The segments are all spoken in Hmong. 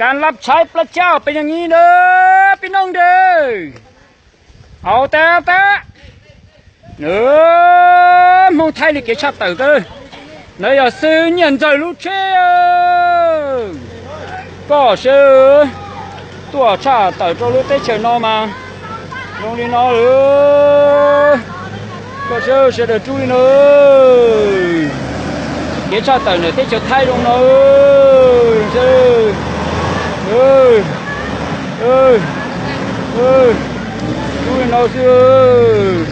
Kas lab tshaiv plab caj pes yog nyi na, peb noog de. Au tab tab. Hmoob Thaib li kev tshaj tawm kawg. Ntawd yog xwb nyiaj ntxawg lub tsheb. Koj sawv tuaj tshaj tawm rau lub teb chaws no mas zoo li no lawm. Koj sawv sawv daws rub li no. Kev tshaj tawm ntawm teb chaws Thaib zoo no. Rub li no xwb.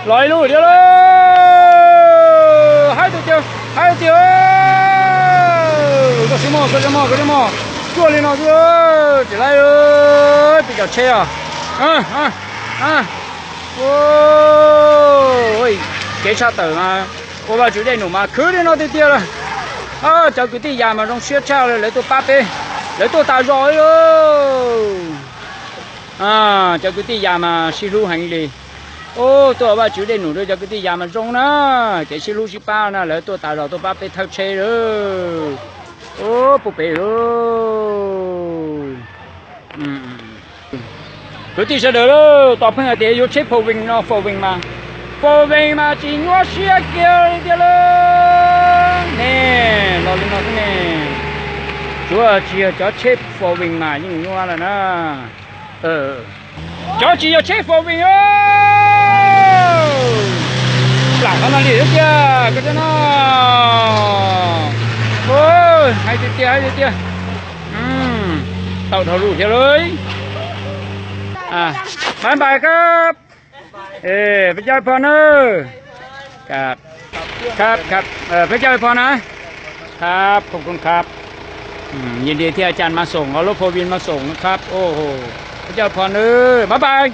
Los ib lub thiab lauj. Haib tus tiag, haib tus tiag. Koj siab mog, koj siab mog, koj siab mog. Cuaj li no xwb, tsis laib. Peb cov tsheb os. Kev tshaj tawm mas ua Vajtswv dej num mas khwv li no tiag tiag lawm. Cov kwv tij yas mas zoo siab tshaj li, lawv tuaj pab peb, lawv tuaj tas zog li. Cov kwv tij yas mas sib hlub heev li. Tuaj Vajtswv dej num rau cov kwv tij yas mas zoo na. Kev sib hlub sib pab na, lawv tuaj tas zog tuaj pab peb thawb tsheb lawm. Puag pem lawm. Kwv tij sawv daws lauj, tos pheej hais tias yuav tsheb four wheel no four wheel mas, four wheel mas tsis nyuaj siab kiag li tiag lauj ne. Los li no xwb ne, tsuav tsis yog cov tsheb four wheel mas yeej nyuaj lawm na. Cov tsis yog tsheb four wheel, plam qhov no li tiag, koj cov no. Hais tiag tiag, hais tiag tiag. Tau dhau lus thiab lauj. Bye byeครับ. Peb coj pho na. Peb coj pho na. ครับ ขอบคุณครับ ยินดีที่อาจารย์มาส่ง เอารถ four wheel มาส่งนะครับ โอ้โห พระเจ้าพรเอ้ย บ๊ายบาย